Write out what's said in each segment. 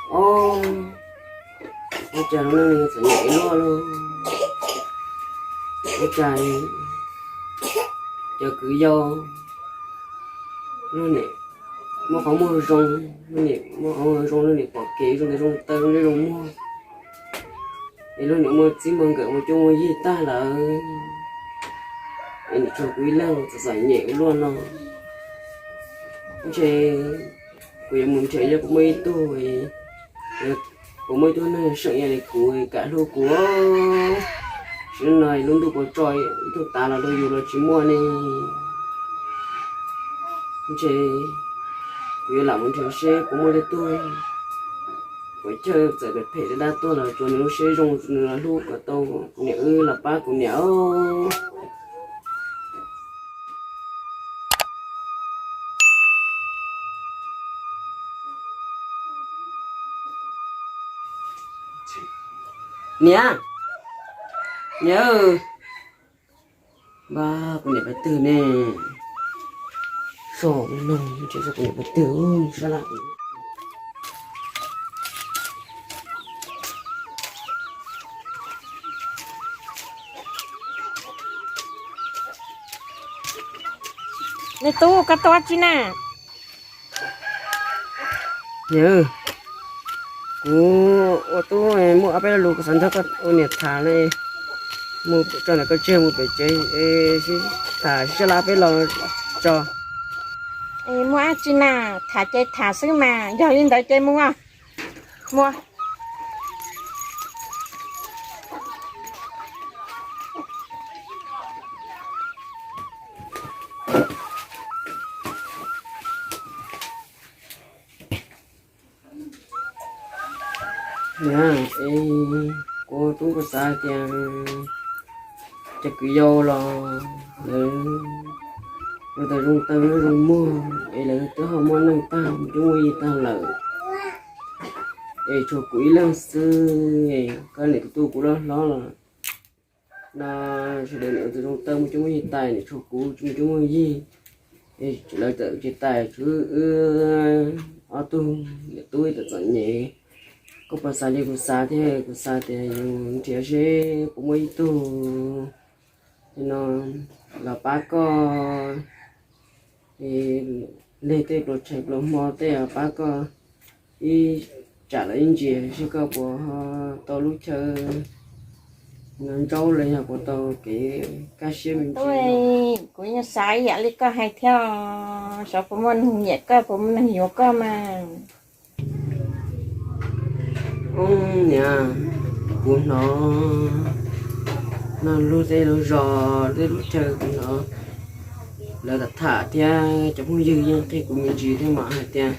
Ob, ua cas lub neej txom nyem ua luaj lauj. Ua cas cov kwv yau luag nim muaj qhov muag zoo, luag nim muaj qhov muag zoo, luag nim pom kev zoo tes zoo taw zoo zej zoo muag, es luag nim muaj txij muaj nkawm muaj cuab muaj yig tag lawm, es nim tshuav kuv ib leeg txom txom nyem ua luaj no. Ntshe kuv yuav mus nrhiav yog puas muaj ib tug, puas muaj ib tug neeg seem ib yam li kuv kam hlub kuv. Sim no lub ntuj puas tso ib tug tav los rau yus los tsis muaj ne. Ntshe kuv yuav lam mus nrhiav seb puas muaj ib tug puas chawj txawm phem phem dab dab tuag los tsuas nws lub siab zoo nws los hlub kom tau kuv niam wb los pab kuv niam. Niam, niam, npab kuv niam pab twg ne? Soj no, kuv niam pab twg sab laj. Me tub, koj tuaj tsi na? Yawg, kuv ua tub muaj ob peb lo lus kuv xav nrog koj ua niam tham na. Mus tso ntawm koj tsev mus pem tsev sib tham sib sab laj peb los tso. Muaj dab tsi na, tham ces tham xwb mas, yog li ntawd ces mus. Mus. Niam, es kuv tub kuv xav tias cov kwv yau los lawv zoo tas zoo taw zoo muag es lawv twb ho muaj neej tag mus cuab muaj yig tag lawm, es tshuav kuv ib leeg xwb, koj niam tus tub kuv loj hlob los no, sawv daws niam tus zoo taw mus cuab muaj yig tas, niam tshuav kuv mus cuab muaj yig, lawv txawm tsis tas tshuav wb ob tug niam tub txom txom nyem. Koj puas xav li kuv xav thiab? Kuv xav tias yus nrhiav seb puas muaj ib tug no los pab koj, leg tej pluas tshais pluas hmo tej los pab koj ib tsam los ib ntsis seb koj puas tau lub chaw no ntsaub los yog puas tau kev kaj siab me ntsis. Kuv yeej xav ib yam li koj hais thiab, xyov puas muaj neeg nyiam koj, puas muaj neeg yuav koj mas. Niam, kuv hnov no lub zej lub zos tej lub chaw kuv hnov lawv tham tham thiab cov phooj ywg yeej qhia kuv me ntsis thiab mas hais tias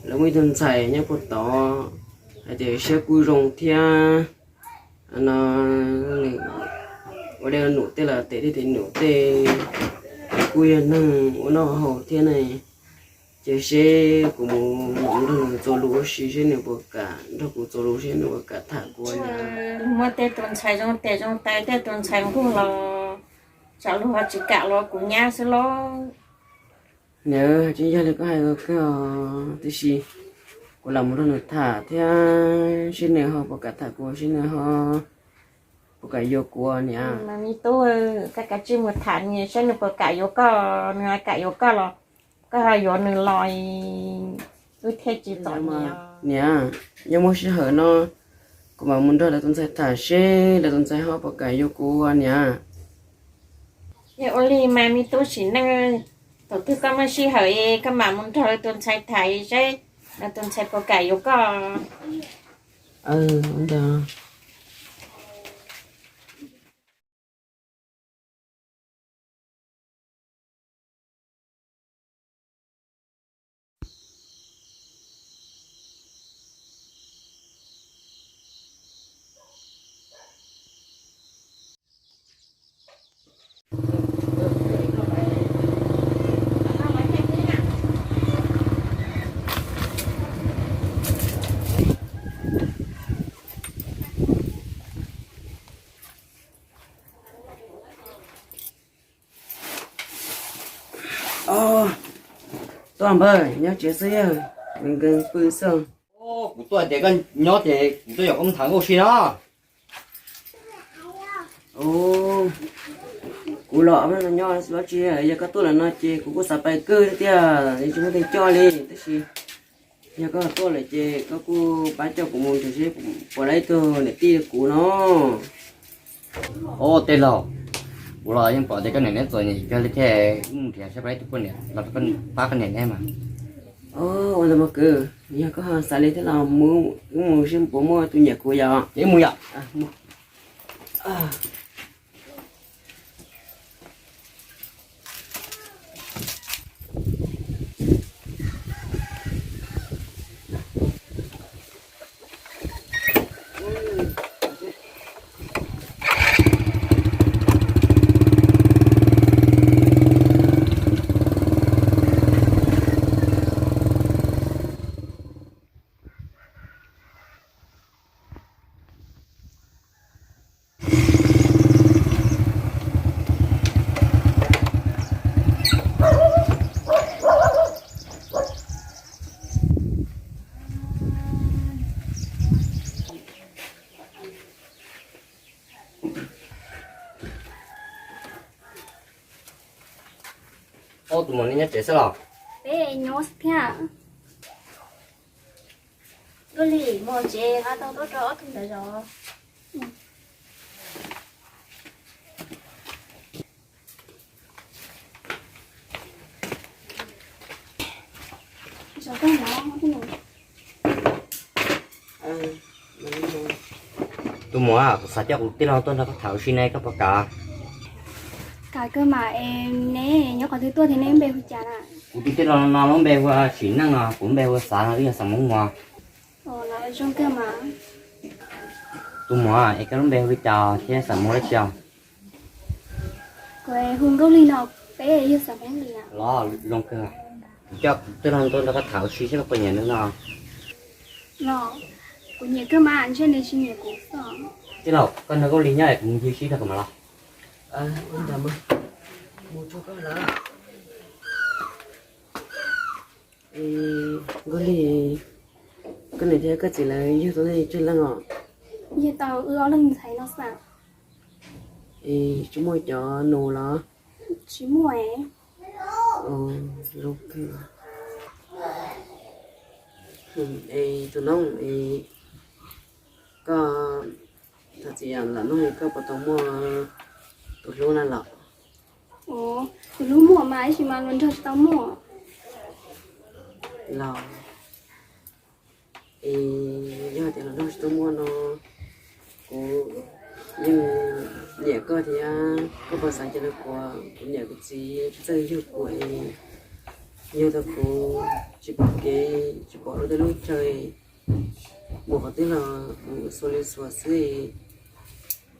lawv muaj ib tug ntxhais nyob puag tod hais tias siab kuj zoo thiab no, nws ua dej num tej los tes dej tes num tej, kuj yog neeg ua noj haus thiab ne. Ces seb kuv mus mam nrog nws txuas lus ua si seb nws puas kam nrog kuv txuas lus, seb nws puas kam tham kuv. Muaj tej tus ntxhais zoo tes zoo taw, tej tus ntxhais nquag los tsam luag ho tsis kam los kuv nyab xwb lauj. Niam, tsis yog li koj hais kawg, tiam sis kuv lam mus nrog nws tham thiab seb nws ho puas kam tham kuv, seb nws ho puas kam yuav kuv niam. Mas me tub, koj kav tsij mus tham nws seb nws puas kam yuav koj, nws ho kam yuav koj los koj ho yuav nws los wb thiaj tsis txom nyem. Niam, yog muaj sij hawm no kuv mam mus nrog lawv tus ntxhais tham seb lawv tus ntxhais ho puas kam yuav kuv niam. Yog ua li mas me tub sim neej, thaum twg koj muaj sij hawm koj mam mus nrog lawv tus ntxhais tham seb lawv tus ntxhais puas kam yuav koj. Tuaj npawg, nyob tsev xwb yawg, nkees pw xwb. Kuv tuaj tias koj nyob ces kuv tuaj yaum koj mus tham nkauj si no. Kuv los nyob tsis, yog koj tuaj lawm no ces kuv kuj xav pais kawg thiab tiag, tsis muaj neeg coj li, tab sis yog koj tuaj lawm ces koj kuj pab coj kuv mus nrhiav seb puas tau ib tug niam tij kuv no. Ua, tej laus, kuv los yeej pom tias koj niam neb txom nyem kawg li thiab, wb mus nrhiav seb puas tau ib tug poj niam los rau koj pab koj niam neb mas. Ua li mas kwv, yog koj xav li thiab los wb mus seb puas muaj tus nyiam kuv yom. Ces wb mus yom. Ub, tus muam, nej nyob tsev xwb los? Peb nyob xwb thiab. Nkauj Lis, mus tsev nqa tau tuaj rau ob tug ntawd zov. Tus muam, kuv xav coj kuv tij laug tuaj nrog koj tham ua si ne, koj puas kam? Kam kawg mas, es neb nyob qhov twg tuaj thiab neb npe hu cas na? Kuv tus tij laug no lub npe hu ua Tsim Neej no, kuv lub npe hu ua Xav no, wb yog xeem Hmoob Muas. Zoo kawg mas. Tus muam, es koj lub npe hu li cas thiab xeem Hmoob dab tsi os? Kuv hu Nkauj Lis no, peb yog xeem Hmoob Lis. Los zoo kawg. Kuv coj kuv tij laug tuaj nrog koj tham ua si seb koj puas nyiam nws no. Los, kuv nyiam kawg mas, ntshe nws tsis nyiam kuv xwb. Tij laug, koj nrog Nkauj Lis nyob es kuv mus ncig sib nrog kuv mam los. Nkauj Lis, koj niam thiab koj txiv lawv yug tau nej tsawg leej os? Yug tau wb ob leeg ntxhais no xwb. Es tsis muaj cov nus los? Tsis muaj. Zoo kawg. Es tus noob, es koj thov txim, lam noog koj puas tau muaj tus hlub na los? Tus hlub muaj mas, tab sis mas luag nrog tsis tau muaj. Los, es yog tias luag nrog tsis tau muaj no, kuv yeej nyiam koj thiab, koj puas xav cia li kuv, kuv niam kuv txiv tsis txawj yug kuv es yug tau kuv tsis pom kev tsis pom lub teb lub chaw, mus qhov twg los mus xuas li xuas xwb.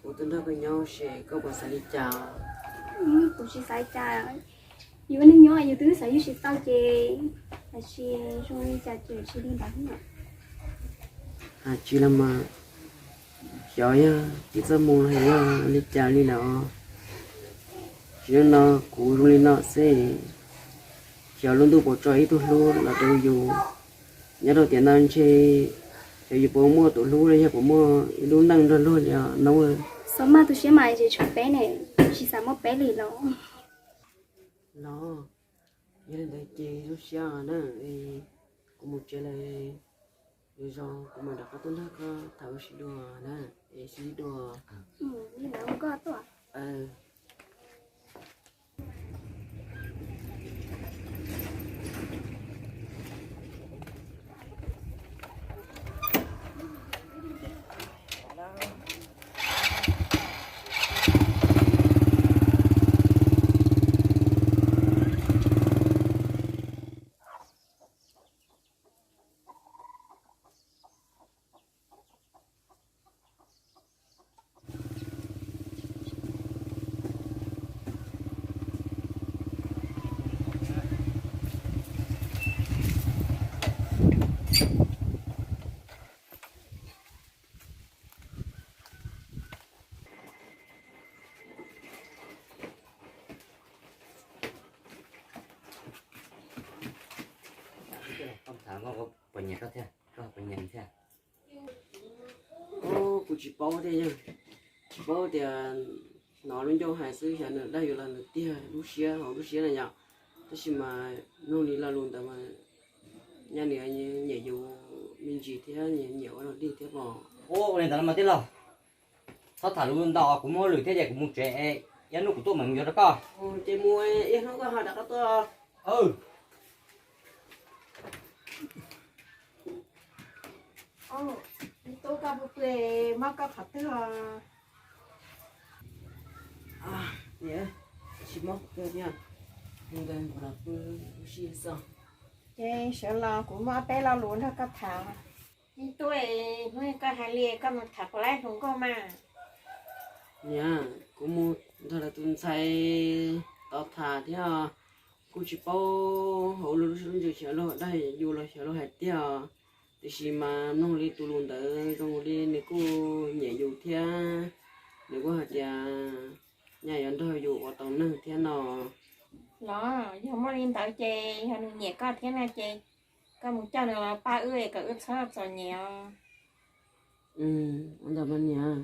Kuv tuaj nrog koj nyob ces koj puas xav li cas? Kuv tsis xav li cas. Yus ua neeg nyob yus twb xav yus tsis tau ces, tab sis zoo li cas ces tsis li ntawd. Hais tsis los mas, xyov yog tsis txaj muag los yog li cas li lawm. Tsis li no, kuv zoo li no xwb, xyov lub ntuj puas tso ib tug hlub los rau yus nyob rau tiam no ntshe, xyov yus puas muaj tus hlub los yog puas muaj ib lub neej nrog luag li no. Xav mas tu siab mas ces tshuav peb ne, tsis xav muaj peb li los. Los, yog li ntawd ces zoo siab na, kuv mus tsev lawm, lwm zaus kuv mam rov qab tuaj nrog koj tham ua si dua na, es sib ntsib dua. Li ntawd koj tuaj. Puas nyiam koj thiab? Kuv tsis paub thiab yog, tsis paub tias hnov lub ncauj hais xwb, xyov nws dag yus los nws tiag lub siab hauv lub siab na yom. Tab sis mas mloog li lo lus ntawd mas nyaj nws nyiam yus me ntsis thiab nyiam ua luag dig thiab pom. Ua li ntawd los mas tij laug, txhob tham lus ntau, kuv muaj hauj lwm thiab ces kuv mus tsev, ib hnub kuv tuaj mam mus yuav rau koj. Ces mus ib hnub koj ho rov qab tuaj. Tub, koj pw pw, mob koj qhov twg os? Tsis mob kawg thiab, hnub ntawd kuv los pw ua si xwb. Ces sawv los kuv muaj ob peb lo lus nrog koj tham. Tub, hnub koj hais li koj mus tham puas laib hluas nkauj mas? Niam, kuv mus nrog lawv tus ntxhais tod tham thiab, kuj tsis paub hauv lub siab lub ntsws xyov luag dag yus los xyov luag hais tiag os. Tiam sis mas mloog li tus lus ntawd zoo li nws kuj nyiam yus thiab, nws kuj hais tias nyaj yuav nrog yus ua tau neeg thiab no. Los yog muaj li ntawd ces yog nws nyiam koj thiab no ces koj mus coj nws los pab wb kom wb txhob txom nyem os. Ua ntawd mas niam.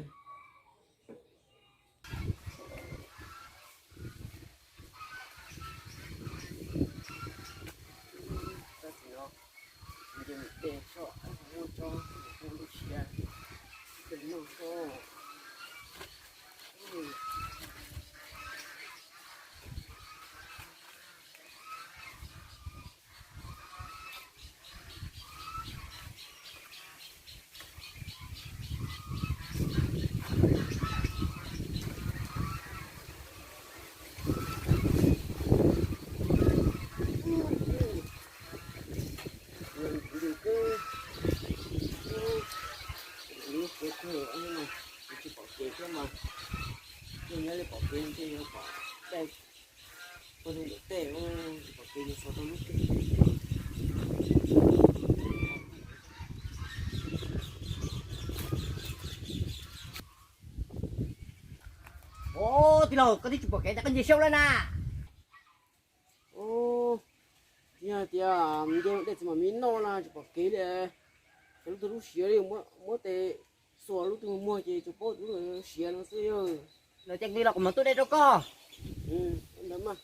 Tsis pom kev thiab mas, nyob li pom kev ces yuav pom dai, ua li ntawm tej, tsis pom kev yuav xav tau lub twg. Tij laug, koj twb tsis pom kev ntag, koj nce siab ua luaj na. Yog tias nce dej txiv mam me noj na, tsis pom kev li. Cov lub twg lub siav li, muab tes xuas lub twg muag ces tsuas paub tus lub siav no xwb. Lawv ces nqis los kuv mam tuaj de rau koj. Ntawd mas,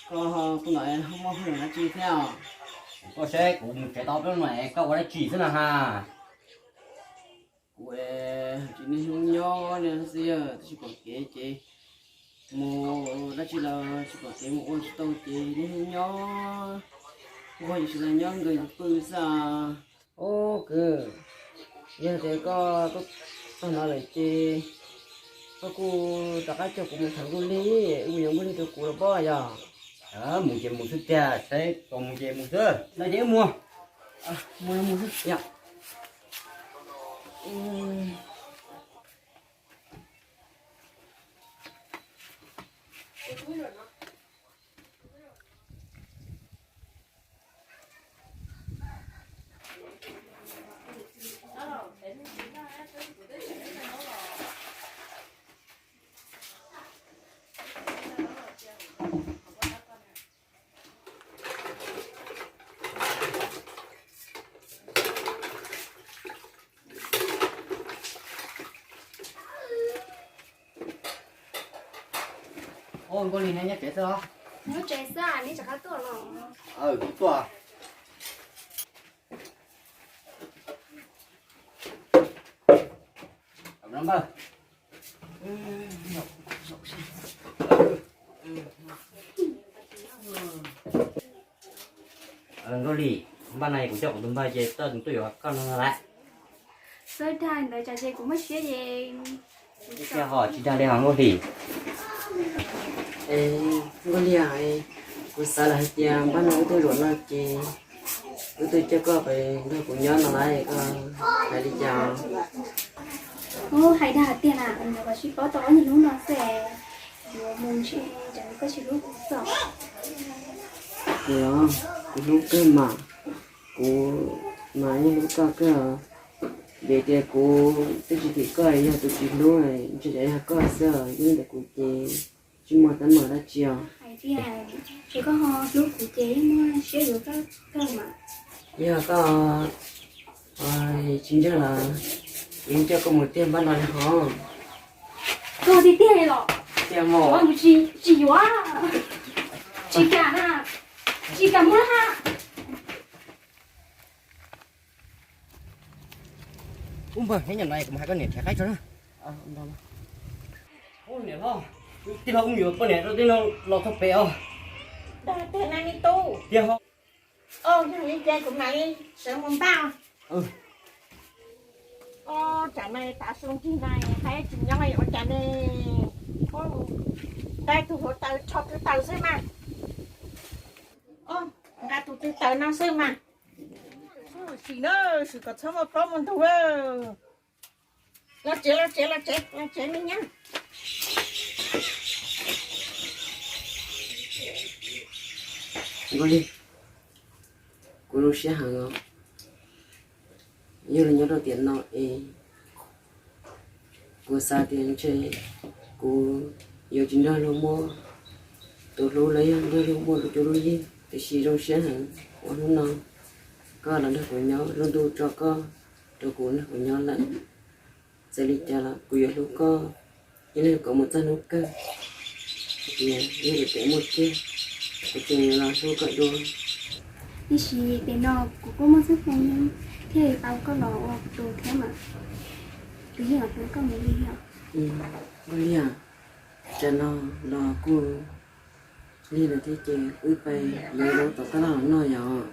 Koj tus no ho muaj hauj lwm dab tsi thiab? Koj saib kuv mus tsev tau peb hnub no es koj ua dab tsi xwb na ha? Kuv tsis niaj hnub nyob li xwb, tab sis pom kev ces mus dab tsi los tsis pom kev, mus ua tsis tau ces niaj hnub nyob, ua ces tsis los nyob nkees pw xwb. Ub kwv, yog tias koj tuaj txog no lawm ces koj kuj rov qab coj kuv mus tham Nkauj Lig, wb mus yuav Nkauj Lig rau kuv los pob yog? Mus ces mus xwb tiag, saib tau mus ces mus xwb. Lawm ces wb mus. Mus los mus xwb yom. Ub, Nkauj Lig, neb nyob tsev xwb os? Nyob tsev xwb, neb rov qab tuaj los? Tuaj. Nkauj Lig, npaj no kuv coj kuv tus npawg ces tuaj, tuaj yuav koj no lawm. Tsis dag li hos Nkauj Lig. Nkauj Lig, kuv xav lawm hais tias npaj no wb tuaj zaum no ces wb tuaj coj koj pem nrog kuv nyob no lawm, koj hais li cas? Kuv hais dag tiag na, kuv tsis paub tau ob niag hnub no xwb, yuav mus ntshe cas koj tsis hlub kuv xwb. Kuv los, kuv hlub kawg mas, kuv mas yeej hlub koj kawg. Vim tias kuv twb tsis tim koj, yog tus tsis hlub ntshe yog koj xwb, yog ntawm kuv ces tsis muaj teeb meem dab tsi os. Hais tias, ces koj ho hlub kuv ces yeej muaj siab yuav kawg mas. Yog koj tsis ntsaj los kuv coj koj mus tiag npab no li hov. Koj tiag tiag li los? Tiag mas. Tsis yuav, tsis kam na, tsis kam mus na. Ub npawg, neb nyob no kuv mus hais koj niam nrhiav qaib tso na. Ub niam hlob, tij laug Ub yuav poj niam rau tij laug los txog pem os. Dag tiag na me tub. Tiag hov. Yog li ces kuv mam li sawv mus npaj. Tsam no tav su nrig no qaib tsis nyob ua cas ne. Nqa tus hluav taws rho kwv taws xwb mas. Nqa tus twg taws no xwb mas. Sim na, sim kom txhob muaj plaub muaj ntug. Los tsev, los tsev, los tsev, los tsev me nyab. Nkauj Lig, kuv zoo siab heev os. Yog li nyob rau tiam no es kuv xav tias ntshe kuv yuav tsis nrog luag muaj tus hlub los yog nrog luag muaj lub cuab lub yig, tiam sis zoo siab heev uas hnub no koj los nrog kuv nyob, lub ntuj tso koj rau kuv nrog kuv nyob lawm. Txawm li cas los kuv yuav hlub koj ib leeg kom mus txog hnub kawg. Hais tias yog tias peb muaj tiag, kuv tseem yuav los hlub koj dua. Tiam sis pem no kuv kuj muaj txoj hmoo thiaj li tau koj los ua kuv tus thiab mas, kuv yeej yuav hlub koj mus li os. Nkauj Lig, tsam no los kuj lig lawm thiab ces wb pais yuav zaub tom taj laj los noj yom.